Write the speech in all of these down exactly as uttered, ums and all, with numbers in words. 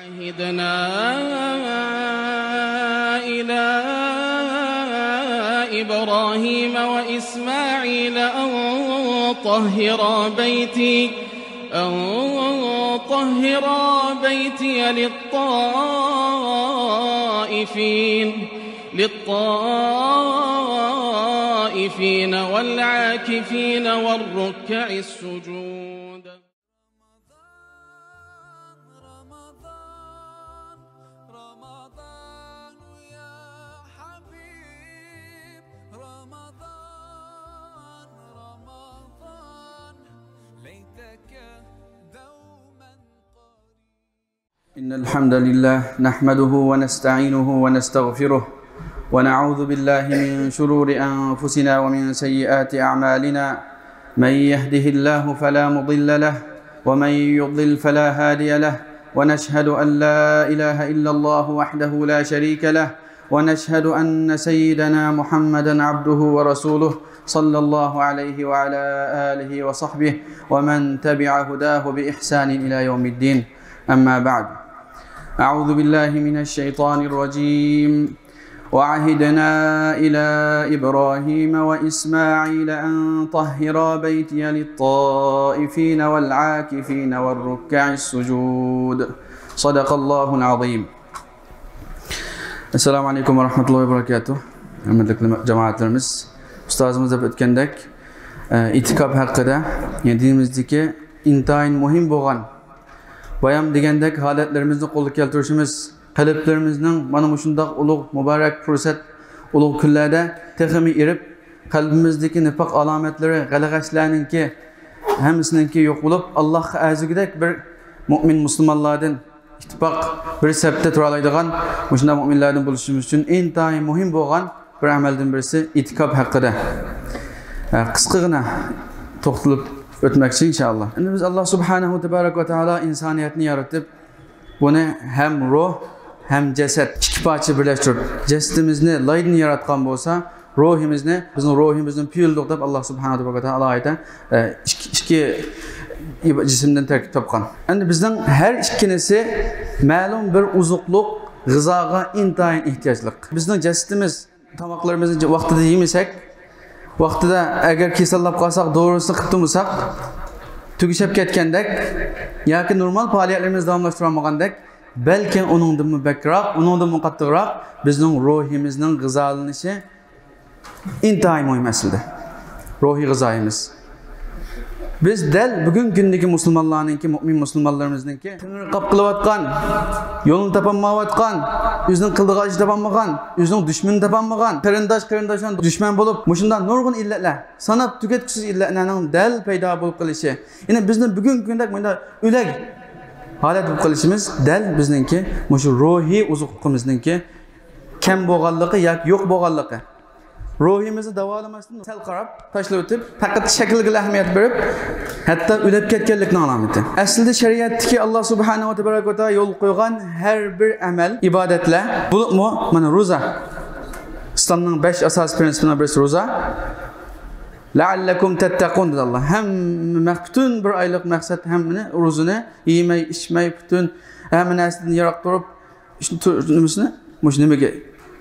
عهدنا إلى إبراهيم وإسماعيل أن طهرا بيتي، أن طهرا بيتي للطائفين، للطائفين والعاكفين والركع السجود. رمضان، رمضان، رمضان يا حبيب، رمضان، رمضان، ليتك دوما قريب. إن الحمد لله نحمده ونستعينه ونستغفره، ونعوذ بالله من شرور أنفسنا ومن سيئات أعمالنا. من يهده الله فلا مضل له، ومن يضلل فلا هادي له، ونشهد أن لا إله إلا الله وحده لا شريك له، ونشهد أن سيدنا محمدا عبده ورسوله، صلى الله عليه وعلى آله وصحبه ومن تبع هداه بإحسان إلى يوم الدين. أما بعد. أعوذ بالله من الشيطان الرجيم. وعهدنا إلى إبراهيم وإسماعيل أن طهرا بيتي للطائفين والعاكفين والركع السجود. صدق الله العظيم. ئەسسالامۇ ئەلەيكۇم ۋە رەھمەتۇللاھى ۋە بەرەكاتۇھ. ھۆرمەتلىك جامائەتلىرىمىز، ئۇستازىمىز دەپ ئۆتكەندەك، ئە، ئېتىكاپ ھەققىدە، يەنى دىنىمىزدىكى ئىنتايىن مۇھىم بولغان بايام دېگەندەك ھالەتلىرىمىزنى قولغا كەلتۈرۈشىمىز، قەلبلىرىمىزنىڭ مانا مۇشۇنداق ئۇلۇغ مۇبارەك پۇرسەت، ئۇلۇغ كۈنلەردە تېخىمۇ ئېرىپ، قەلبىمىزدىكى نىپاق ئالامەتلىرى، غەلىغەچلەرنىڭكى ھەممىسىنىڭكى يوق بولۇپ، ئاللاھقا ئەرزىگۈدەك بىر مۇئمىن مۇسۇلمانلاردىن، ئىتتىپاق بىر سەپتە تۇرالايدىغان مۇشۇنداق مۇئمىنلاردىن بولۇشىمىز ئۈچۈن ئىنتايىن مۇھىم بولغان بىر ئەمەلدىن بىرسى ئېتىكاپ ھەققىدە، ئە، قىسقىغىنا توختىلىپ ئۆتمەكچى، ئىنشائاللا. ئەمدى بىز ئاللا سۇبھانەھۇ تەبارەك ۋە تائالا ئىنسانىيەتنى يارىتىپ، بۇنى ھەم روھ، ھەم جەسەت ئىككى پارچە بىرلەشتۈرۈپ، جەسىتىمىزنى لايدىن ياراتقان بولسا، روھىمىزنى، بىزنىڭ روھىمىزنى پۈيۈلدۇق دەپ ئاللا سۇبھانەھۇ ۋە تائالا ئايەتتە، ئە، ئىككى، ئىككى جىسىمدىن تەركىب تاپقان. ئەمدى بىزنىڭ ھەر ئىككىلىسى مەلۇم بىر ئوزۇقلۇق، غىزاغا ئىنتايىن ئېھتىياجلىق. بىزنىڭ جەسىتىمىز تاماقلىرىمىزنى ۋاقتىدا يېمىسەك، ۋاقتىدا ئەگەر كېسەللەپ قالساق، دورىسىنى قىلىپ تۇرمىساق، تۈگىشىپ كەتكەندەك ياكى نورمال پائالىيەتلىرىمىزنى داۋاملاشتۇرالمىغاندەك، بەلكى ئۇنىڭدىنمۇ بەكرەك، ئۇنىڭدىنمۇ قاتتىقراق بىزنىڭ روھىمىزنىڭ غىزالىنىشى ئىنتايىن مۇھىم ئەسلىدە. روھىي غىزايىمىز. بىز دەل بۈگۈنكى كۈندىكى مۇسۇلمانلارنىڭكى، مۇئمىن مۇسۇلمانلىرىمىزنىڭكى تېڭىرقاپ قېلىۋاتقان، يولىنى تاپالمايۋاتقان، ئۆزىنىڭ قىلىدىغان ئىشىنى تاپالمىغان، ئۆزىنىڭ دۈشمىنىنى تاپالمىغان، قېرىنداش قېرىنداشلارنىڭ دۈشمەن بولۇپ، مۇشۇنداق نۇرغۇن ئىللەتلەر، ساناپ تۈگەتكۈسىز ئىللەتلەرنىڭ دەل پەيدا بولۇپ قېلىشى. يەنى بىزنىڭ بۈگۈنكى كۈندەك مۇنداق ئۆلەك ھالەت بولۇپ قېلىشىمىز دەل بىزنىڭكى مۇشۇ روھىي ئوزۇقلۇقىمىزنىڭكى كەم بولغانلىقى ياكى يوق بولغانلىقى. روھىمىزنى داۋالىماستىن سەل قاراپ تاشلىۋېتىپ، پەقەت شەكىلگىلا ئەھمىيەت بېرىپ، ھەتتا ئۆلۈپ كەتكەنلىكنىڭ ئالامىتى. ئەسلىدە شەرىئەتتىكى ئاللا سۇبھانەھۇ ۋە تەبارەك ۋە تائالا يولغا قويغان ھەر بىر ئەمەل، ئىبادەتلەر، بولۇپمۇ مانا روزا. ئىسلامنىڭ بەش ئاساسىي پىرىنسىپىنىڭ بىرسى روزا. لەئەللەكۇم تەتتەقۇن دېدى ئاللا. ھەممە مەق-، پۈتۈن بىر ئايلىق مەقسەت ھەممىنى، روزىنى يېمەي، ئىچمەي، پۈتۈن ھەممە نەرسىدىن يىراق تۇرۇپ، شۇ تۇ-، نېمىسىنى؟ مۇشۇ نېمىگە؟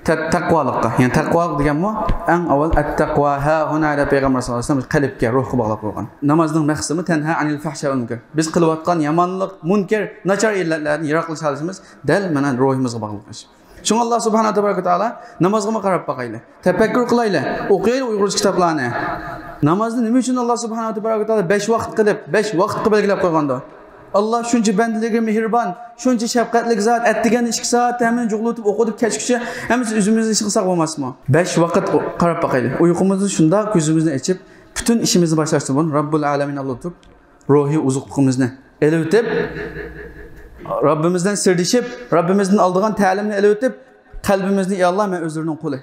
تە-، تەقۋالىققا. يەنى تەقۋالىق دېگەنمۇ ئەڭ ئاۋۋال ئەتتەقۋا ھاھۇنا دەپ پەيغەمبەر ساللاللاھۇ ئەلەيھى ۋەسەللەم قەلبكە، روھقا باغلاپ قويغان. نامازنىڭ مەقسىتىمۇ تەنھا ئەنىل فەھشا ۋەل مۇنكەر. بىز قىلىۋاتقان يامانلىق، مۇنكەر، ناچار ئىللەتلەردىن يىراقلىشالىشىمىز دەل مانا روھىمىزغا باغلىق ئىش. شۇڭا ئاللا سۇبھانەھۇ تەبارەك ۋە تائالا نامازغىمۇ قاراپ باقايلى. تەپەككۇر قىلايلى. ئوقۇيلى ئۇيغۇرچە كىتابلارنى. نامازنى نېمە ئۈچۈن ئاللا سۇبھانەھۇ تەبارەك ۋە تائالا بەش ۋاقىت قىلىپ، بەش ۋاقىتقا بەلگىلەپ قويغاندۇ؟ ئاللا شۇنچە بەندىلىرىگە مېھرىبان، شۇنچە شەپقەتلىك زات، ئەتىگەن ئىككى سائەت ھەممىنى جۇغلىتىپ ئوقۇتۇپ كەچكۈچە ھەممىسى ئۆزىمىزنى ئىش قىلساق بولماسمۇ؟ بەش ۋاقىت قاراپ باقايلى. ئۇيقۇمىزنى شۇنداق كۆزىمىزنى ئېچىپ، پۈتۈن ئىشىمىزنى باشلاشتىن بۇرۇن رەببۇل ئالەمىن ئاللا تۇتۇپ، روھىي ئوزۇقلۇقىمىزنى ئېلىۋېتىپ، رەببىمىز بىلەن سىردىشىپ، رەببىمىزدىن ئالىدىغان تەلىمنى ئېلىۋېتىپ، قەلبىمىزنى، يا ئاللا، مەن ئۆزلىرىنىڭ قۇلى.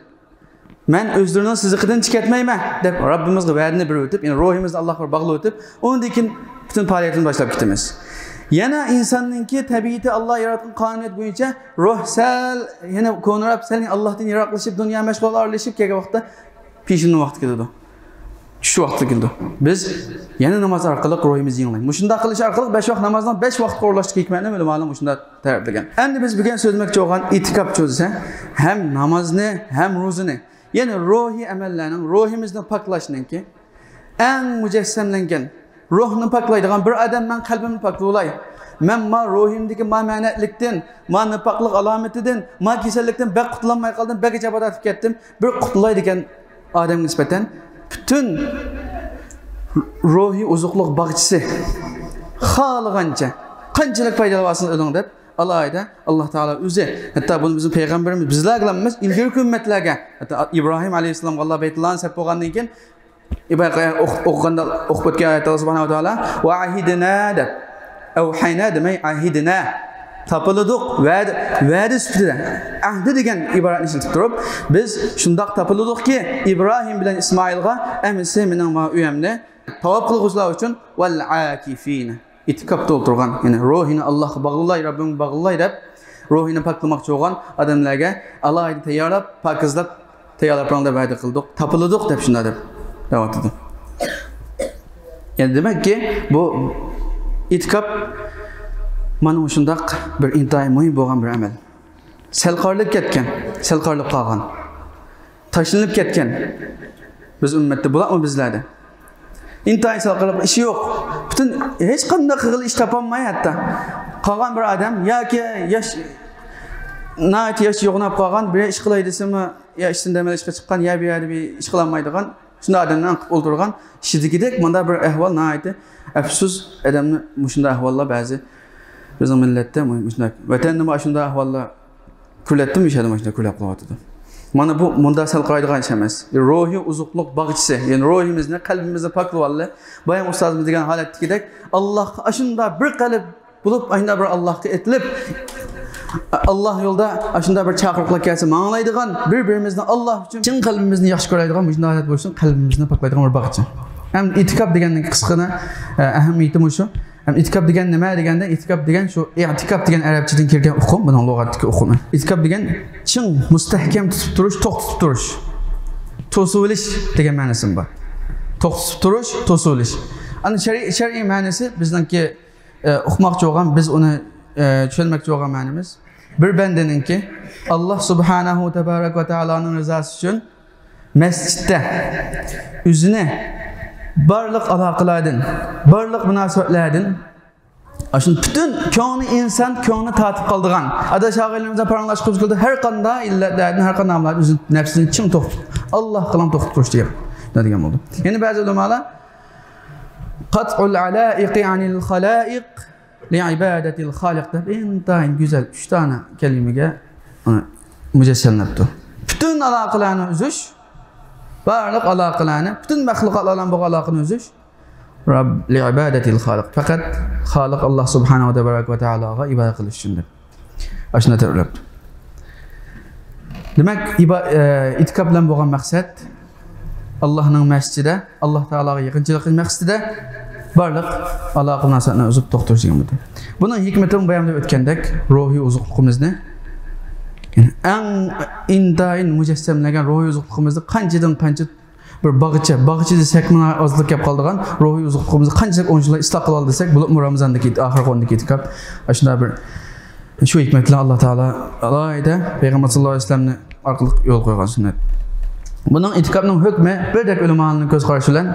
مەن ئۆزلىرىنىڭ سىزىقىدىن چىقىپ كەتمەيمەن، دەپ رەببىمىزگە ۋەدىنى بېرىۋېتىپ، يەنى روھىمىزنى ئاللاغا باغلىۋېتىپ، ئۇندىن كېيىن پۈتۈن پائالىيەتنى باشلاپ كېتىمىز. يەنە ئىنساننىڭكى تەبىئىتى، ئاللا ياراتقان قانۇنىيەت بويىچە روھ سەل، يەنە كونىراپ، سەل ئاللاھتىن يىراقلىشىپ، دۇنيا مەشغۇلاتلىرىغا ئارىلىشىپ كەلگەن ۋاقىتتا پېشىننىڭ ۋاقتى كېلىدۇ. چۈش ۋاقتىدا كېلىدۇ. بىز يەنە ناماز ئارقىلىق روھىمىزنى يېڭىلايمىز. مۇشۇنداق قىلىش ئارقىلىق بەش ۋاق نامازنىڭ بەش ۋاقىتقا ئورۇنلاشتۇرۇش ھېكمەتنى ئۆلىمالار مۇشۇنداق تەرىپلىگەن. ئەمدى بىز بۈگۈن سۆزلىمەكچى بولغان ئېتىكاپ سۆزى ھەم نامازنى، ھەم روزىنى، يەنى روھىي ئەمەللەرنىڭ، روھىمىزنى پاكلاشنىڭكى ئەڭ مۇجەسسەملەنگەن، روھنى پاكلايدىغان بىر ئادەم، مەن قەلبىمنى پاكلىۋالاي، مەن ما روھىمدىكى ما مەنەتلىكتىن، ما نىپاقلىق ئالامىتىدىن، ما كېسەللىكتىن بەك قۇتۇلالماي قالدىم، بەك ئىجابەت تارتىپ كەتتىم، بىر قۇتۇلاي دېگەن ئادەمگە نىسبەتەن پۈتۈن روھىي ئوزۇقلۇق باغچىسى خالىغانچە، قانچىلىك پايدىلىنىۋالسىڭىز ئېلىڭ دەپ، ئالاھىدە ئاللا تائالا ئۆزى، ھەتتا بۇنى بىزنىڭ پەيغەمبىرىمىز بىزلەرگىلا ئەمەس، ئىلگىرىكى ئۈممەتلەرگە، ھەتتا ئىبراھىم ئەلەيھىسسالامغا ئاللا بەيتۇللانى سەپ بولغاندىن كېيىن، ئىبا-، ئوق-، ئوقۇغاندا، ئوقۇپ ئۆتكەن ئايەتتە ئاللا سۇبھانەھۇ ۋە تائالا، «ۋە ئەھىدنا» دەپ، «ئەۋھەينا» دېمەي، «ئەھىدنا». تاپىلىدۇق، ۋەدە، ۋەدە سۈپىتىدە، ئەھدى دېگەن ئىبارەتنى ئىشلىتىپ تۇرۇپ، بىز شۇنداق تاپىلىدۇقكى، ئىبراھىم بىلەن ئىسمائىلغا، ئەمىسە مېنىڭ ما ئۆيەمنى تاۋاپ قىلغۇچىلار ئۈچۈن، «ۋەل ئاكىفىنا». ئېتىكاپتا ئولتۇرغان، يەنى روھىنى ئاللاھقا باغلاي، رەببىمگە باغلاي دەپ، روھىنى پاكلىماقچى بولغان ئادەملەرگە ئالاھىدە تەييارلاپ، پاكىزلاپ، تەييارلاپ بېرىڭ دەپ ۋەدە قىلدۇق، تاپىلىدۇق دەپ شۇنداق دەپ دەۋاتىدۇ. يەنى دېمەككى، بۇ ئېتىكاپ مانا مۇشۇنداق بىر ئىنتايىن مۇھىم بولغان بىر ئەمەل. سەل قارىلىپ كەتكەن، سەل قارىلىپ قالغان، تاشلىنىپ كەتكەن بىز ئۈممەتتە بولامۇ بىزلەردە؟ ئىنتايىن سەل قارىلىپ ئىشى يوق. پۈتۈن ھېچقانداق قىلغىلى ئىش تاپالماي ھەتتا. قالغان بىر ئادەم ياكى ياش، ناھايىتى ياش يوغىناپ قالغان، بىر ئىش قىلاي دېسىمۇ، يا ئىشتىن دەم ئېلىشقا چىققان، يا بىر يەردە بىر ئىش قىلالمايدىغان، شۇنداق ئادەملەرنى قىلىپ ئولتۇرغان، ئىچىدىكىدەك مۇنداق بىر ئەھۋال ناھايىتى ئەپسۇس، ئادەمنى مۇشۇنداق ئەھۋاللار بەزى بىزنىڭ مىللەتتە مۇشۇنداق، ۋەتەندىمۇ ئاشۇنداق ئەھۋاللار كۆرۈلەتتىمۇ، مۇشۇ يەردە مۇشۇنداق كۆرۈلۈپ قېلىۋاتىدۇ. مانا بۇ مۇنداق سەل قارايدىغان ئىش ئەمەس. روھىي ئوزۇقلۇق باغچىسى، يەنى روھىمىزنى، قەلبىمىزنى پاكلىۋالدى. بايام ئۇستازىمىز دېگەن ھالەتتىكىدەك، ئاللاھقا ئاشۇنداق بىر قەلب بولۇپ، ئاشۇنداق بىر ئاللاھقا ئېتىلىپ، ئاللاھ يولىدا ئاشۇنداق بىر چاقىرىقلار كەلسە ماڭالايدىغان، بىر-بىرىمىزنى ئاللاھ ئۈچۈن چىن قەلبىمىزنى ياخشى كۆرەيدىغان مۇشۇنداق ھالەت بولسۇن، قەلبىمىزنى پاكلايدىغان بىر باغچە. ھەم ئېتىكاپ دېگەننىڭ قىسقىنە، ئە، ئەھمىيىتى مۇشۇ. ھەم ئېتىكاپ دېگەن نېمە دېگەندە، ئېتىكاپ دېگەن شۇ ئېتىكاپ دېگەن ئەرەبچىدىن كىرگەن ئۇقۇم، بۇنىڭ لۇغەتتىكى ئۇقۇمى. ئېتىكاپ دېگەن چىڭ، مۇستەھكەم تۇتۇپ تۇرۇش، توختىتىپ تۇرۇش، توسۇۋېلىش دېگەن مەنىسىمۇ بار. توختىتىپ تۇرۇش، توسۇۋېلىش. ئەنە شەرئىي، شەرئىي مەنىسى بىزنىڭكى، ئە، ئۇقماقچى بولغان، بىز ئۇنى، ئە، چۈشەنمەكچى بولغان مەنىمىز، بىر بەندىنىڭكى ئاللاھ سۇبھانەھۇ تەبارەك ۋە تائالانىڭ رىزاسى ئۈچۈن مەسچىتتە ئۆزىنى بارلىق ئالاقىلاردىن، بارلىق مۇناسىۋەتلەردىن، ئاشۇ پۈتۈن كۆڭلى ئىنسان، كۆڭلى تارتىپ قالىدىغان، ئاداش ئاغىنىلىرىمىز بىلەن پاراڭلاشقۇمىز كېلىدۇ، ھەر قانداق ئىللەتلەردىن، ھەر قانداق ئامىللاردىن ئۆزىنى، نەپسىنى چىڭ توختىتىپ، ئاللاھقىلا توختىتىپ تۇرۇش دېگەن، دېگەن بولدى. يەنە بەزى ئۆلىمالار، «قەتئۇل ئەلائىقى ئەنىل خەلائىق لىئىبادەتىل خالىق» دەپ ئىنتايىن گۈزەل ئۈچ دانە كەلىمىگە ئۇنى مۇجەسسەملەپتۇ. پۈتۈن ئالاقىلارنى ئۈزۈش، بارلىق ئالاقىلارنى، پۈتۈن مەخلۇقاتلار بىلەن بولغان ئالاقىنى ئۈزۈش، رەب، لىئىبادەتىل خالىق، پەقەت خالىق ئاللاھ سۇبھانەھۇ تەبارەك ۋە تائالاغا ئىبادەت قىلىش ئۈچۈن دەپ. ئاشۇنداق تەرىپلەپتۇ. دېمەك، ئىبا-، ئە، ئېتىكاپ بىلەن بولغان مەقسەت، ئاللاھنىڭ مەسچىتىدە، ئاللاھ تائالاغا يېقىنچىلىق قىلىش مەقسىتىدە بارلىق ئالاقە مۇناسىۋەتنى ئۈزۈپ توختىتىش دېگەن بۇ. بۇنىڭ ھېكمىتىمۇ بايام دەپ ئۆتكەندەك، روھىي ئوزۇقلۇقىمىزنى، يەنى ئەڭ ئىنتايىن مۇجەسسەملەنگەن روھىي ئوزۇقلۇقىمىزنى قانچىدىن قانچە بىر باغچە، باغچە دېسەكمۇ ئازلىق كەپ قالىدىغان روھىي ئوزۇقلۇقىمىزنى قانچىلىك ئوڭشىلاپ ئىسلاھ قىلالىدى دېسەك، بولۇپمۇ رامىزاندىكى ئاخىرقى ئوندىكى ئېتىكاپ، ئاشۇنداق بىر شۇ ھېكمەت بىلەن ئاللاھ تائالا ئالاھىدە پەيغەمبەر ساللاللاھۇ ئەلەيھى ۋەسەللەمنى ئارقىلىق يولغا قويغان سۈننەت. بۇنىڭ ئېتىكاپنىڭ ھۆكمى بىردەك ئۆلىمالارنىڭ كۆز قارىشى بىلەن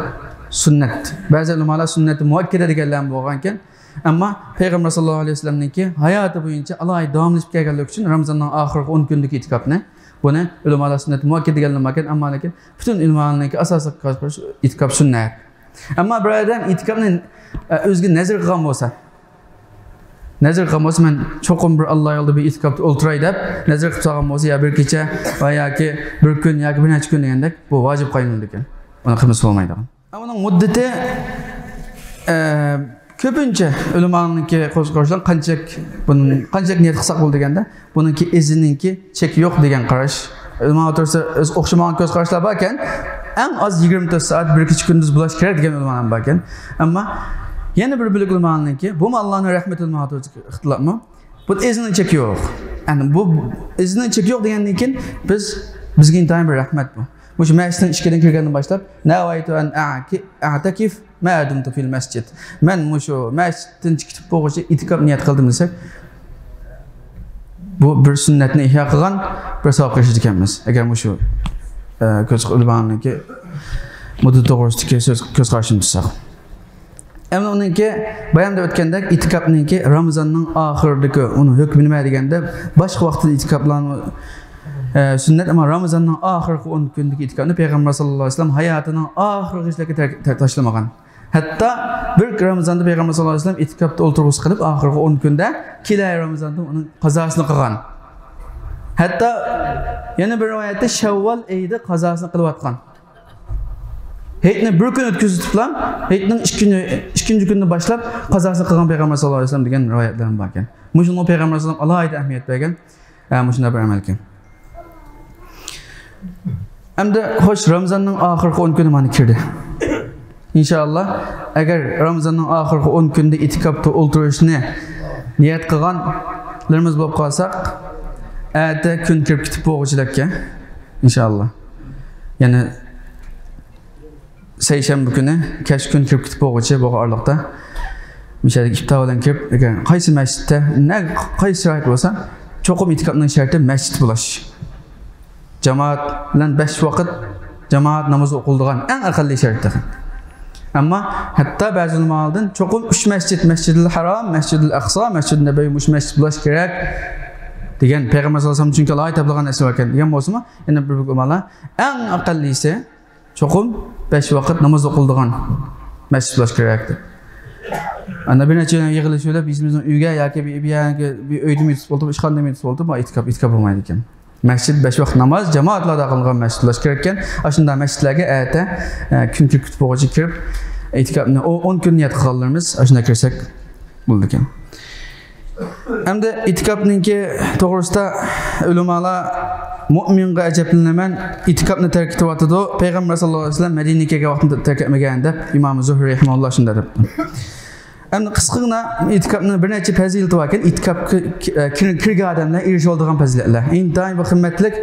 سۈننەت. بەزى ئۆلىمالار سۈننەت مۇئەككەدە دېگەنلەرمۇ بولغانىكەن. ئەمما پەيغەمبەر ساللاللاھۇ ئەلەيھى ۋەسەللەمنىڭكى ھاياتى بويىچە ئالاھىدە داۋاملىشىپ كەلگەنلىكى ئۈچۈن رامىزاننىڭ ئاخىرقى ئون كۈنىدىكى ئېتىكاپنى، بۇنى ئۆلىمالار سۈننەت مۇئەككەدە دېگەنلەر باركەن، ئەمما لېكىن پۈتۈن ئۆلىمالارنىڭكى ئاساسلىق ئېتىكاپ سۈننەت. ئەمما بىر ئادەم ئېتىكاپنى، ئە، ئۆزىگە نەزىر قىلغان بولسا، نەزىر قىلغان بولسا، مەن چوقۇم بىر ئاللا يولىدا بىر ئېتىكاپتا ئولتۇراي دەپ نەزىر قىلىپ سالغان بولسا، يا بىر كېچە ۋە ياكى بىر كۈن ياكى بىر نەچچە كۈن دېگەندەك، بۇ ۋاجىپ قاينىلىدىكەن. ئۇنى قىلمىسا بولمايدىغان. ئۇنىڭ مۇددىتى، ئە، كۆپىنچە ئۆلىمانىڭكى قوشقارشىلار قانچىلىك، بۇنى قانچىلىك نىيەت قىلساق بولىدۇ دېگەندە، بۇنىڭكى ئىزىنىڭكى چېكى يوق دېگەن قاراش. ئۆلىما ئوتتۇرىسىدا ئۆز ئوخشىمىغان كۆز قاراشلار باركەن، ئەڭ ئاز يىگىرمە تۆت سائەت بىر كېچە كۈندۈز بولاش كېرەك دېگەن ئۆلىما ھەم باركەن. ئەمما يەنە بىر بۆلەك ئۆلىمانىڭكى، بۇمۇ ئاللانىڭ رەھمىتى ئۆلىما ئوتتۇرىسىدىكى ئىختىلاپمۇ؟ بۇ ئىزىنىڭ چېكى يوق. يەنى بۇ ئىزىنىڭ چېكى يوق دېگەندىن كېيىن بىز، بىزگە ئىنتايىن بىر رەھمەت بۇ. مۇشۇ مەسچىتنىڭ ئىشىكىدىن كىرگەندىن باشلاپ، نەۋەيتۇ ئەن ئەتەكىف مە دۇمتۇ فىل مەسجىد. مەن مۇشۇ مەسچىتتىن چىقىپ بولغۇچە ئېتىكاپ نىيەت قىلدىم دېسەك، بۇ بىر سۈننەتنى ئىھيا قىلغان بىر ساۋابقا ئېرىشىدىكەنمىز. ئەگەر مۇشۇ، ئە، كۆز ئۆلىمانىڭكى مۇددىتى توغرىسىدىكى سۆز، كۆز قارىشىنى تۇتساق. ئەمدى ئۇنىڭكى بايامدا ئۆتكەندەك، ئېتىكاپنىڭكى رامىزاننىڭ ئاخىرىدىكى ئۇنىڭ ھۆكمى نېمە دېگەندە، باشقا ۋاقىتتا ئېتىكاپلارمۇ، ئە، سۈننەت، ئەمما رامىزاننىڭ ئاخىرقى ئون كۈنىدىكى ئېتىكاپنى پەيغەمبەر ساللاللاھۇ ئەلەيھى ۋەسەللەم ھاياتىنىڭ ئاخىرغىچىلىكى تەرك-، تە-، تاشلىمىغان. ھەتتا بىر رامىزاندا پەيغەمبەر ساللاللاھۇ ئەلەيھى ۋەسەللەم ئېتىكاپتا ئولتۇرغۇسى قىلىپ، ئاخىرقى ئون كۈندە كېلەر رامىزاندا ئۇنىڭ قازاسىنى قىلغان. ھەتتا يەنە بىر رىۋايەتتە شەۋۋال ئېيىدا قازاسىنى قىلىۋاتقان. ھېيتنى بىر كۈن ئۆتكۈزۈۋېتىپلا، ھېيتنىڭ ئىككىنچى، ئىككىنچى كۈنىدىن باشلاپ قازاسىنى قىلغان پەيغەمبەر ساللاللاھۇ ئەلەيھى ۋەسەللەم دېگەن رىۋايەتلەرمۇ باركەن. مۇشۇنىڭغا پەيغەمبەر ئەلەيھىسسالام ئالاھىدە ئەھمىيەت بەرگەن، ئە، مۇشۇنداق بىر ئەمەلكەن. ئەمدى، خوش، رامىزاننىڭ ئاخىرقى ئون كۈنى مانا كىردى. ئىنشائاللا، ئەگەر رامىزاننىڭ ئاخىرقى ئون كۈنىدە ئېتىكاپتا ئولتۇرۇشنى نىيەت قىلغانلىرىمىز بولۇپ قالساق، ئەتە كۈن كىرىپ كېتىپ بولغۇچىلىككە، ئىنشائاللا. يەنى سەيشەنبە كۈنى كەچ كۈن كىرىپ كېتىپ بولغۇچە بولغان ئارىلىقتا، مۇشۇ يەردىكى ئىپتا بىلەن كىرىپ، ئەگەر قايسى مەسچىتتە، نە، قايسى شارائىت بولسا، چوقۇم ئېتىكاپنىڭ شەرتى مەسچىت بولاش. جامائەت بىلەن بەش ۋاقىت جامائەت نامىزى ئوقۇلىدىغان ئەڭ ئەقەللىي شەرت تېخى. ئەمما ھەتتا بەزى ئۆلىمالاردىن چوقۇم ئۈچ مەسچىت، مەسجىدىل ھارام، مەسجىدىل ئەقسا، مەسجىدىل نەبەۋى، مۇشۇ مەسچىت بولاش كېرەك دېگەن، پەيغەمبەر ساللاللاھۇ ئەلەيھى ۋەسەللەم چۈنكى ئالاھىدە تەلەپ قىلغان نەرسە باركەن دېگەن بولسىمۇ، يەنە بىر ئۆلىمالار ئەڭ ئەقەللىسى چوقۇم بەش ۋاقىت ناماز ئوقۇلىدىغان مەسچىت بولۇش كېرەك دەپ. ئاندىن بىر نەچچە يىغىلىش بولۇپ، بىز بىزنىڭ ئۆيگە ياكى بىر، بىر يەرگە، بىر ئۆيدىمۇ يېتىپ ئولتۇرۇپ، ئىشخانىدىمۇ يېتىپ ئولتۇرۇپ، بۇ ئېتىكاپ، ئېتىكاپ بولمايدىكەن. مەسچىت بەش ۋاقىت ناماز جامائەتلەردە قىلىنغان مەسچىت بولۇش كېرەككەن. ئاشۇنداق مەسچىتلەرگە ئەتە، ئە، كۈن كىرىپ كۈتۈپ بولغۇچە كىرىپ، ئېتىكاپنى ئو-، ئون كۈن نىيەت قىلغانلىرىمىز ئاشۇنداق كىرسەك بولىدىكەن. ئەمدى ئېتىكاپنىڭكى توغرىسىدا ئۆلىمالار، مۇئمىنغا ئەجەبلىنىمەن، ئېتىكاپنى تەرك ئېتىۋاتىدۇ، پەيغەمبەر ساللاللاھۇ ئەلەيھى ۋەسەللەم مەدىنىگە كەلگەن ۋاقتىدا تەرك ئەتمىگەن دەپ، ئىمام زۇھرى رەھىمەھۇللاھ شۇنداق دەپتۇ. ئەمدى قىسقىغىنا ئېتىكاپنىڭ بىر نەچچە پەزىلىتى باركەن، ئېتىكاپقا كىر-، كىرگەن ئادەملەر ئېرىشىۋالىدىغان پەزىلەتلەر. ئىنتايىن بىر قىممەتلىك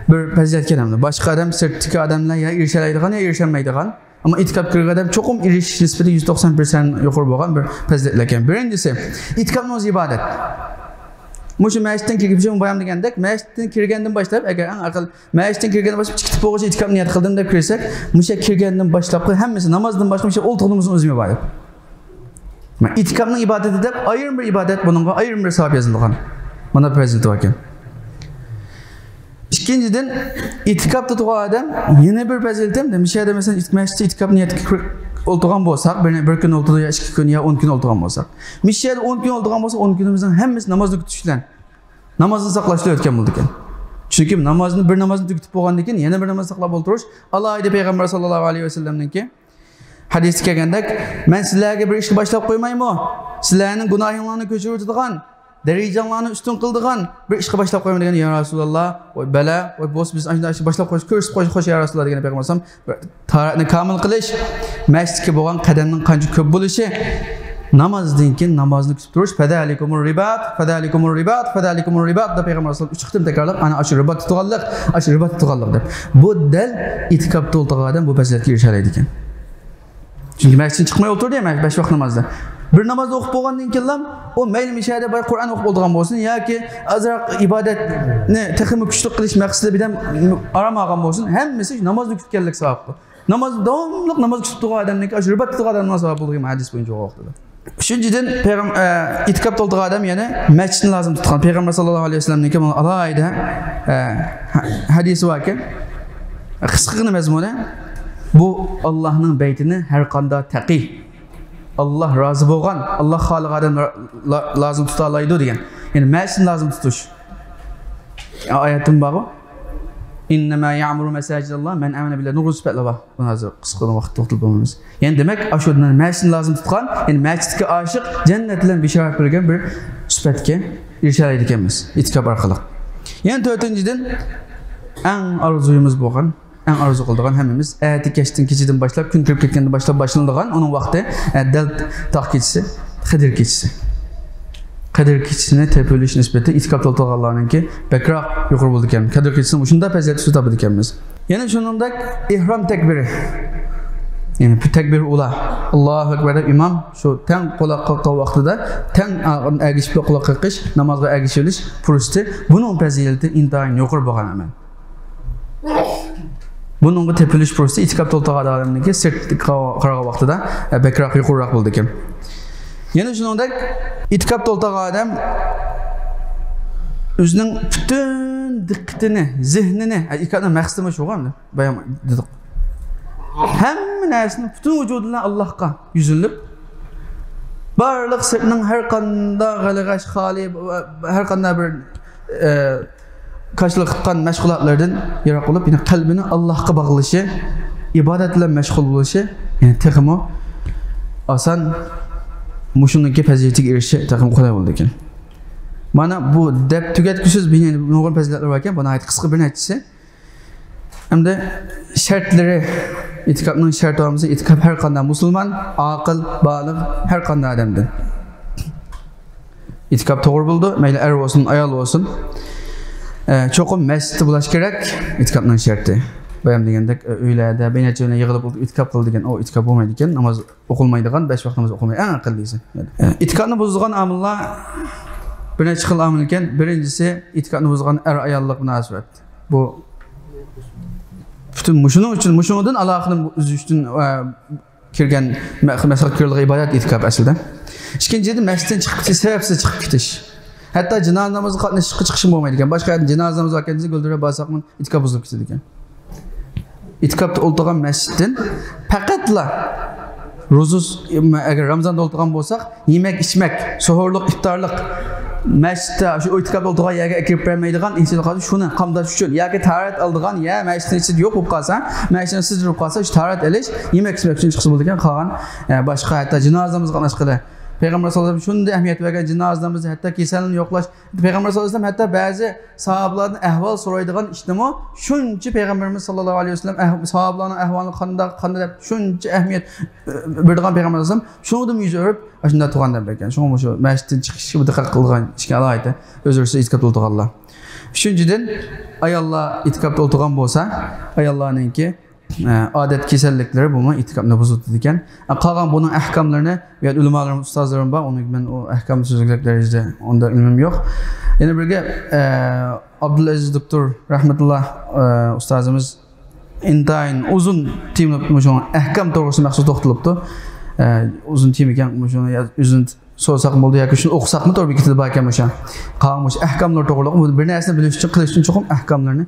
بىر پەزىلەتكەن ئەمدى. باشقا ئادەم، سىرتتىكى ئادەملەر يا ئېرىشەلەيدىغان، يا ئېرىشەلمەيدىغان. ئەمما ئېتىكاپقا كىرگەن ئادەم چوقۇم ئېرىشىش نىسبىتى يۈز توقسان پىرسەنت يۇقىرى بولغان بىر پەزىلەتلەركەن. بىرىنچىسى، ئېتىكاپنىڭ ئۆزى ئىبادەت. مۇشۇ مەسچىتتىن كىرگۈچە بايام دېگەندەك، مەسچىتتىن كىرگەندىن باشلاپ، ئەگەر ئەڭ ئەقەل مەسچىتتىن كىرگەندىن باشلاپ، چىقىپ بولغۇچە ئېتىكاپ نىيەت قىلدىم دەپ كىرسەك، مۇشۇ كىرگەندىن باشلاپقى ھەممىسى نامازدىن باشقا مۇشۇ ئولتۇرغىنىمىزنىڭ ئۆزى ئىبادەت. مانا ئېتىكاپنىڭ ئىبادىتى دەپ ئايرىم بىر ئىبادەت، بۇنىڭغا ئايرىم بىر ساۋاب يېزىلغان. مانا پەزىلىتى باركەن. ئىككىنچىدىن، ئېتىكاپتا تۇرغان ئادەم يەنە بىر پەزىلىتى، مۇشۇ يەردە مەسىلەن، مەسچىتتە ئېتىكاپ نىيەتكە كىرىپ ئولتۇرغان بولساق، بىر، بىر كۈن ئولتۇردى يا ئىككى كۈن يا ئون كۈن ئولتۇرغان بولساق، مۇشۇ يەردە ئون كۈن ئولتۇرغان بولسا، ئون كۈنىمىزنىڭ ھەممىسى نامازنى كۈتۈش بىلەن، نامازنى ساقلاش بىلەن ئۆتكەن بولىدىكەن. چۈنكى نامازنى، بىر نامازنى تۈگىتىپ بولغاندىن كېيىن يەنە بىر ناماز ساقلاپ ئولتۇرۇش ئالاھىدە پەيغەمبەر ساللاللاھۇ ئەلەيھى ۋەسەللەمنىڭكى ھەدىسى كەلگەندەك، مەن سىلەرگە بىر ئىشقا باشلاپ قويمايمۇ؟ سىلەرنىڭ گۇناھىڭلارنى كۆچۈرۈۋېتىدىغان، دەرىجەڭلارنى ئۈستۈن قىلىدىغان بىر ئىشقا باشلاپ قويمايمۇ دېگەن، يا رەسۇلاللا، ۋاي بەلە، ۋاي بولسا بىز ئاشۇنداق ئىشقا باشلاپ قويۇش، كۆرسىتىپ قويۇش، خوش يا رەسۇلاللا دېگەن پەيغەمبەر ئەلەيھىسسالام، بىر تاھارەتنى كامىل قىلىش، مەسچىتكە بولغان قەدەمنىڭ قانچە كۆپ بولۇشى، نامازدىن كېيىن نامازنى كۈتۈپ تۇرۇش، فەزالىكۇمۇر رىبات، فەزالىكۇمۇر رىبات، فەزالىكۇمۇر رىبات دەپ پەيغەمبەر ئەلەيھىسسالام ئۈچ قېتىم تەكرارلاپ، ئانا ئاشۇ رىبات تۇتقانلىق، ئاشۇ رىبات تۇتقانلىق دەپ. بۇ دەل ئېتىكاپتا ئولتۇرغان ئادەم بۇ پەزىلەتكە ئېرىشەلەيدىكەن. چۈنكى مەسچىتتىن چىقماي ئولتۇردى يا، بەش ۋاق نامازدا. بىر نامازنى ئوقۇپ بولغاندىن كېيىنلا، ئۇ مەيلى مۇشۇ يەردە بىر قۇرئان ئوقۇپ ئولتۇرغان بولسۇن ياكى ئازراق ئىبادەتنى تېخىمۇ كۈچلۈك قىلىش مەقسىتى بىلەن ئارام ئالغان بولسۇن، ھەممىسى شۇ نامازنى كۈتكەنلىك ساۋابقا. ناماز، داۋاملىق ناماز كۈتۈپ تۇرغان ئادەمنىڭكى ئاشۇ رىبات تۇتقان ئادەمنىڭ ساۋابى بولىدىغان ھەدىس بويىچە بۇ ۋاقتىدا. ئۈچىنچىدىن، پەيغەم-، ئە، ئېتىكاپتا ئولتۇرغان ئادەم يەنە مەسچىتنى لازىم تۇتقان. پەيغەمبەر ساللاللاھۇ ئەلەيھى ۋەسەللەمنىڭكى مانا ئالاھىدە، ئە، ھە-، ھەدىسى باركەن. قىسقىغىنە مەزمۇنى، بۇ ئاللاھنىڭ بەيتىنى ھەر قانداق تەقىي، ئاللاھ رازى بولغان، ئاللاھ خالىغان ئادەم لا-، لا-، لازىم تۇتالايدۇ دېگەن. يەنى مەسچىتنى لازىم تۇتۇش. ئايەتتىن بارغۇ. ئىننەما يەئمۇرۇ مەساجىدەللاھ مەن ئامەنە بىللاھ، نۇرغۇن سۈپەتلەر بار. بۇنى ھازىر قىسقىغىنا ۋاقىت توختىلىپ بولمايمىز. يەنى دېمەك، ئاشۇ مەسچىتنى لازىم تۇتقان، يەنى مەسچىتكە ئاشىق، جەننەت بىلەن بېشارەت بەرگەن بىر سۈپەتكە ئېرىشەلەيدىكەنمىز ئېتىكاپ ئارقىلىق. يەنە تۆتىنچىدىن، ئەڭ ئارزۇيىمىز بولغان، ئەڭ ئارزۇ قىلىدىغان ھەممىمىز، ئەتە كەچتىن، كېچىدىن باشلاپ، كۈن كىرىپ كەتكەندىن باشلاپ باشلىنىدىغان، ئۇنىڭ ۋاقتى، ئە، دەل تاغ كېچىسى، قەدىر كېچىسى. قەدىر كېچىسىنى تېپىۋېلىش نىسبىتى ئېتىكاپتا ئولتۇرغانلارنىڭكى بەكرەك يۇقىرى بولىدىكەن. قەدىر كېچىسىنى مۇشۇنداق پەزىلەت ئۈستىدە تاپىدىكەنمىز. يەنە شۇنىڭدەك ئېھرام تەكبىرى. يەنى بۇ تەكبىر ئۇلا. ئاللاھۇ ئەكبەر دەپ ئىمام شۇ تەڭ قۇلاق قاققان ۋاقتىدا، تەڭ ئەگىشىپ قۇلاق قېقىش، نامازغا ئەگىشىۋېلىش پۇرسىتى، بۇنىڭ پەزىلىتى ئىنتايىن يۇقىرى بولغان ئەمەل. بۇنىڭغا تېپىلىش پۇرسىتى ئېتىكاپتا ئولتۇرغان ئادەمنىڭكى سىرتقا قارىغان ۋاقتىدا، ئە، بەكرەك يۇقىرىراق بولىدىكەن. يەنە شۇنىڭدەك ئېتىكاپتا ئولتۇرغان ئادەم ئۆزىنىڭ پۈتۈن دىققىتىنى، زېھنىنى، ئە، ئېتىكاپنىڭ مەقسىتىمۇ شۇغۇ ئەمدى. بايام دېدۇق. ھەممە نەرسىنى پۈتۈن ۋۇجۇدى بىلەن ئاللاھقا يۈزلىنىپ، بارلىق سىرتنىڭ ھەر قانداق غەلىغەش خالى، ھەر قانداق بىر، ئە، كاشىلىق قىلغان مەشغۇلاتلىرىدىن يىراق بولۇپ، يەنى قەلبىنى ئاللاھقا باغلىشى، ئىبادەت بىلەن مەشغۇل بولۇشى، يەنى تېخىمۇ ئاسان مۇشۇنىڭكى پەزىلىتىگە ئېرىشىشى تېخىمۇ قولاي بولىدىكەن. مانا بۇ دەپ تۈگەتكۈسىز بىر نۇرغۇن پەزىلەتلەر باركەن، بۇ ناھايىتى قىسقا بىر نەچچىسى. ئەمدى شەرتلىرى، ئېتىكاپنىڭ شەرتى بولمىسا، ئېتىكاپ ھەر قانداق مۇسۇلمان، ئاقىل، بالىغ، ھەر قانداق ئادەمدىن. ئېتىكاپ توغرا بولىدۇ، مەيلى ئەر بولسۇن، ئايال بولسۇن. ئە، چوقۇم مەسچىتتە بولۇش كېرەك، ئېتىكاپنىڭ شەرتى. بايام دېگەندەك، ئۆيلەردە بىر نەچچە بىلەن يىغىلىپ ئولتۇرۇپ ئېتىكاپ قىل دېگەن، ئۇ ئېتىكاپ بولمايدىكەن، ناماز ئوقۇلمايدىغان، بەش ۋاق ناماز ئوقۇلمايدىغان، ئەڭ ئەقەللىسى. ئېتىكاپنى بۇزىدىغان ئامىللار بىر نەچچە خىل ئامىل ئىكەن. بىرىنچىسى، ئېتىكاپنى بۇزىدىغان ئەر-ئاياللىق مۇناسىۋەت. بۇ پۈتۈن مۇشۇنىڭ ئۈچۈن، مۇشۇنىڭدىن ئالاقىنى ئۈزۈش ئۈچۈن، ئە، كىرگەن، مە-، مەسىلەن، كىرىدىغان ئىبادەت ئېتىكاپ ئەسلىدە. ئىككىنچىدىن، مەسچىتتىن چىقىپ كېتىش، سەۋەبسىز چىقىپ كېتىش. ھەتتا جىنازا نامىزىغا قاتنىشىشقا چىقىشمۇ بولمايدىكەن. باشقا يەردە جىنازا نامىزى باركەن دېسە، گۈلدۈرەپ بارساقمۇ، ئېتىكاپ بۇزۇلۇپ كېتىدىكەن. ئېتىكاپتا ئولتۇرغان مەسچىتتىن پەقەتلا روزا، ئەگەر رامىزاندا ئولتۇرغان بولساق، يېمەك، ئىچمەك، سوھۇرلۇق، ئىپتارلىق، مەسچىتتە، شۇ ئېتىكاپتا ئولتۇرغان يەرگە ئەكىرىپ بەرمەيدىغان، ئىنسان شۇنى قامداش ئۈچۈن ياكى تاھارەت ئالىدىغان يەر، مەسچىتنىڭ ئىچىدە يوق بولۇپ قالسا، مەسچىتنىڭ سىرتىدا بولۇپ قالسا، شۇ تاھارەت ئېلىش، يېمەك، ئىچمەك ئۈچۈن چىقسا بولىدىكەن. قالغان، ئە، باشقا، ھەتتا جىنازا نامىزىغا قاتناشقىلى. پەيغەمبەر ساللاللاھۇ ئەلەيھى ۋەسەللەم شۇنداق ئەھمىيەت بەرگەن جىنازا نامىزى، ھەتتا كېسەلنى يوقلاش، پەيغەمبەر ساللاللاھۇ ئەلەيھى ۋەسەللەم ھەتتا بەزى ساھابىلاردىن ئەھۋال سورايدىغان ئىشنىمۇ شۇنچە پەيغەمبىرىمىز ساللاللاھۇ ئەلەيھى ۋەسەللەم ئەھ-، ساھابىلارنىڭ ئەھۋالى قانداق، قانداق دەپ شۇنچە ئەھمىيەت، ئە، بېرىدىغان پەيغەمبەر ساللاللاھۇ ئەلەيھى ۋەسەللەم شۇنىڭدىن يۈز ئۆرۈپ، ئاشۇنداق تۇرغان دەپ بەرگەن. شۇڭا مۇشۇ مەسچىتتىن چىقىشقا دىققەت قىلىدىغان ئىشكەن ئالاھىدە. ئۆزلىرى ئېتىكاپتا ئولتۇرغانلار. ئۈچىنچىدىن، ئاياللار ئېتىكاپتا ئولتۇرغان بولسا، ئاياللارنىڭكى ئە، ئادەت كېسەللىكلىرى بۇمۇ ئېتىكاپنى بۇزۇۋېتىدىكەن. ئە، قالغان بۇنىڭ ئەھكاملىرىنى، بۇ يەردە ئۆلىمالىرىم، ئۇستازلىرىم بار، ئۇنى مەن ئۇ ئەھكامنى سۆزلەپ دەرىجىدە ئۇندا ئىلمىم يوق. يەنە بىر گەپ، ئە، ئابدۇلئەزىز دوكتور رەھمەتۇللا، ئە، ئۇستازىمىز ئىنتايىن ئۇزۇن تېمىلىپ مۇشۇ ئەھكام توغرىسىدا مەخسۇس توختىلىپتۇ. ئە، ئۇزۇن تېما ئىكەن، مۇشۇنى ياز-، ئۆزىنى سورىساقمۇ بولىدۇ ياكى شۇنى ئوقۇساقمۇ توغرا بېكىتىدۇ باركەن مۇشۇ. قالغان مۇشۇ ئەھكاملار توغرىلىق، بۇ بىر نەرسىنى بىلىش ئۈچۈن، قىلىش ئۈچۈن چوقۇم ئەھكاملارنى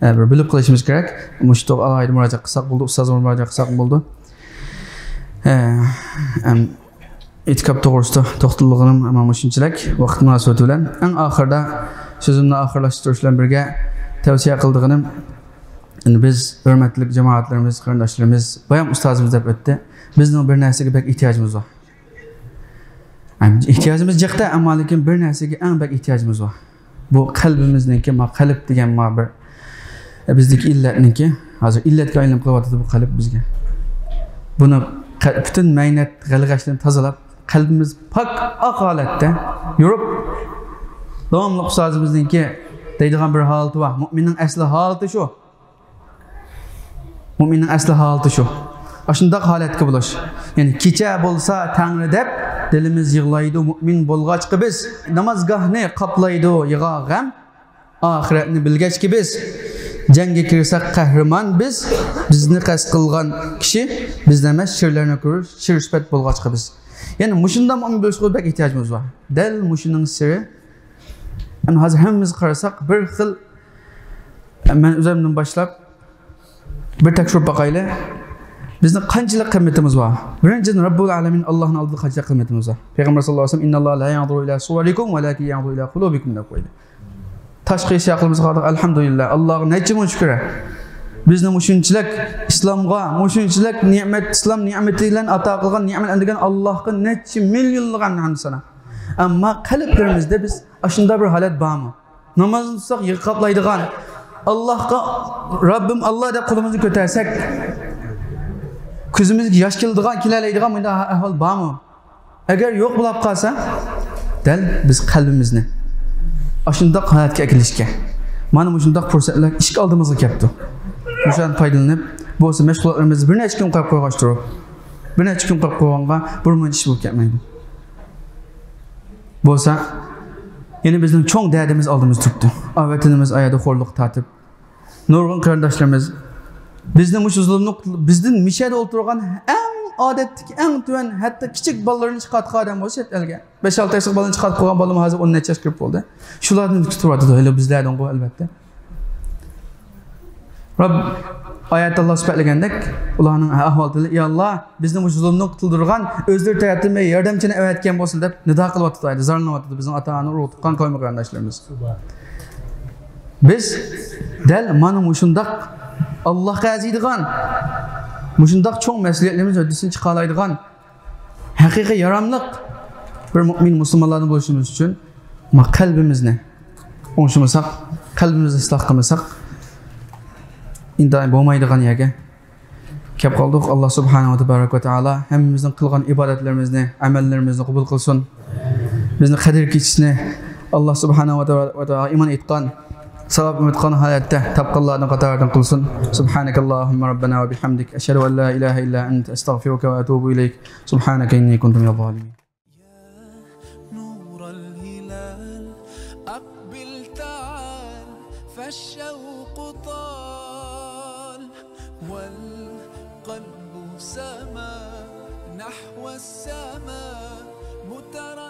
ئە، بىر بىلىپ قېلىشىمىز كېرەك. مۇشۇ توغرا ئالاھىدە مۇراجىئەت قىلساق بولىدۇ، ئۇستازغا مۇراجىئەت قىلساق بولىدۇ. ئە، ئەم، ئېتىكاپ توغرىسىدا توختىلىدىغىنىم مانا مۇشۇنچىلىك. ۋاقىت مۇناسىۋىتى بىلەن ئەڭ ئاخىرىدا سۆزۈمنى ئاخىرلاشتۇرۇش بىلەن بىرگە تەۋسىيە قىلىدىغىنىم، ئەمدى بىز ھۆرمەتلىك جامائەتلىرىمىز، قېرىنداشلىرىمىز، بايام ئۇستازىمىز دەپ ئۆتتى. بىزنىڭ بىر نەرسىگە بەك ئېھتىياجىمىز بار. ئەم، ئېھتىياجىمىز جىقتا، ئەمما لېكىن بىر نەرسىگە ئەڭ بەك ئېھتىياجىمىز بار. بۇ قەلبىمىزنىڭكى، ما قەلب دېگەن ما بىر، ئە، بىزدىكى ئىللەتنىڭكى، ھازىر ئىللەتكە ئايلىنىپ قېلىۋاتىدۇ بۇ قەلب بىزگە. بۇنى قە-، پۈتۈن مەينەت، غەلىغەشلەردىن تازىلاپ، قەلبىمىز پاك، ئاق ھالەتتە يۇرۇپ، داۋاملىق ئۇستازىمىزنىڭكى دەيدىغان بىر ھالىتى بار. مۇئمىننىڭ ئەسلى ھالىتى شۇ. مۇئمىننىڭ ئەسلى ھالىتى شۇ. ئاشۇنداق ھالەتكە بولۇش. يەنى كېچە بولسا تەڭرى دەپ، دىلىمىز يىغلايدۇ مۇئمىن بولغاچقا بىز. نامازگاھنى قاپلايدۇ يىغا غەم، ئاخىرەتنى بىلگەچكە بىز. جەڭگە كىرسەك قەھرىمان بىز، بىزنى قەست قىلغان كىشى بىزدە ئەمەس، شىرلەرنى كۆرۈر، شىر سۈپەت بولغاچقا بىز. يەنى مۇشۇنداق مۇئمىن بولۇشقا بەك ئېھتىياجىمىز بار. دەل مۇشۇنىڭ سىرى. ئەمما ھازىر ھەممىمىز قارىساق، بىر خىل مەن ئۆزۈمدىن باشلاپ بىر تەكشۈرۈپ باقايلى. بىزنىڭ قانچىلىك قىممىتىمىز بار؟ بىرىنچىدىن، رەببۇل ئالەمىن ئاللاھنىڭ ئالدىدا قانچىلىك قىممىتىمىز بار؟ پەيغەمبەر ساللاللاھۇ ئەلەيھى ۋەسەللەم، «ئىنناللاھە لا يەنزۇرۇ ئىلە سۇۋەرىكۇم ۋەلاكىن يەنزۇرۇ ئىلە قۇلۇبىكۇم» دەپ قويدى. تاشقى ئىش ھەققىمىزغا ئاللاھقا نەچچە مىڭ شۈكۈر. بىزنى مۇشۇنچىلىك ئىسلامغا، مۇشۇنچىلىك نېمەت، ئىسلام نېمىتى بىلەن ئاتا قىلغان نېمەت دېگەن ئاللاھقا نەچچە مىليونلىغان ھەمدۇ سانا. ئەمما قەلبلىرىمىزدە بىز ئاشۇنداق بىر ھالەت بارمۇ؟ نامازنى تۇتساق يىغا قاپلايدىغان، ئاللاھقا، رەببىم ئاللا دەپ قولىمىزنى كۆتەرسەك، كۆزىمىزگە ياش كېلىدىغان، كېلەلەيدىغان مۇنداق ئەھۋال بارمۇ؟ ئەگەر يوق بولاپ قالسا، دەل بىز قەلبىمىزنى ئاشۇنداق ھالەتكە ئەكېلىشكە، مانا مۇشۇنداق پۇرسەتلەر ئىشىك ئالدىمىزغا كەپتۇ. مۇشۇندىن پايدىلىنىپ، بولسا مەشغۇلاتلىرىمىزنى بىر نەچچە كۈن قويۇپ قويغاچ تۇرۇپ، بىر نەچچە كۈن قويۇپ قويغانغا بىر مۇنچە ئىش بولۇپ كەتمەيدۇ. بولسا، يەنە بىزنىڭ چوڭ دەردىمىز ئالدىمىزدا تۇرۇپتۇ. ئا، ۋەتىنىمىز ئاياغدا خورلۇققا تارتىپ، نۇرغۇن قېرىنداشلىرىمىز بىزنى مۇشۇ زۇلۇمنى، بىزدىن مۇشۇ يەردە ئولتۇرغان ئەڭ ئادەتتىكى، ئەڭ تۆۋەن، ھەتتا كىچىك بالىلىرىنى چىقارتقان ئادەم بولسا چەت ئەلگە. بەش-ئالتە ياشلىق بالىنى چىقارتىپ قويغان بالىمۇ ھازىر ئون نەچچە ياشقا كىرىپ بولدى. شۇلاردىن كۈتۈۋاتىدۇ، ھېلى بىزلەردىنغۇ، ئەلۋەتتە. رەب ئايەتتە ئاللا سۈپەتلىگەندەك، ئۇلارنىڭ ئەھۋالىتىنى، يا ئاللا، بىزنى مۇشۇ زۇلۇمدىن قۇتۇلدۇرغان، ئۆزلىرى تەرەپتىن ياردەمچىنى ئەۋەتكەن بولسۇن دەپ نىدا قىلىۋاتىدۇ، زارلىنىۋاتىدۇ بىزنىڭ ئاتا-ئانا، ئۇرۇق تۇغقان، قەۋم قېرىنداشلىرىمىز. بىز دەل مانا مۇشۇنداق ئاللاھقا ئەرزىيدىغان، مۇشۇنداق چوڭ مەسئۇلىيەتلىرىمىزنىڭ ھۆددىسىنى چىقالايدىغان ھەقىقىي ياراملىق بىر مۇئمىن مۇسۇلمانلاردىن بولۇشىمىز ئۈچۈن، ما، قەلبىمىزنى ئوڭشىمىساق، قەلبىمىزنى ئىسلاھ قىلمىساق، ئىنتايىن بولمايدىغان يەرگە كەپ قالدۇق. ئاللا سۇبھانەھۇ ۋە تەبارەك ۋە تائالا ھەممىمىزنىڭ قىلغان ئىبادەتلىرىمىزنى، ئەمەللىرىمىزنى قوبۇل قىلسۇن. بىزنى قەدىر كېچىسىنى ئاللا سۇبھانەھۇ ۋە تائالا ئىمان ئېيتقان، ساۋاب ئۈمىد قىلغان ھالەتتە تاپقانلارنىڭ قاتارىدىن قىلسۇن. سبحانك اللهم ربنا وبحمدك، أشهد أن لا إله إلا أنت، أستغفرك وأتوب إليك. سبحانك إني كنت من الظالمين. يا نور الهلال، أقبل تعال، فالشوق طال، والقلب سما نحو السماء، مترقب.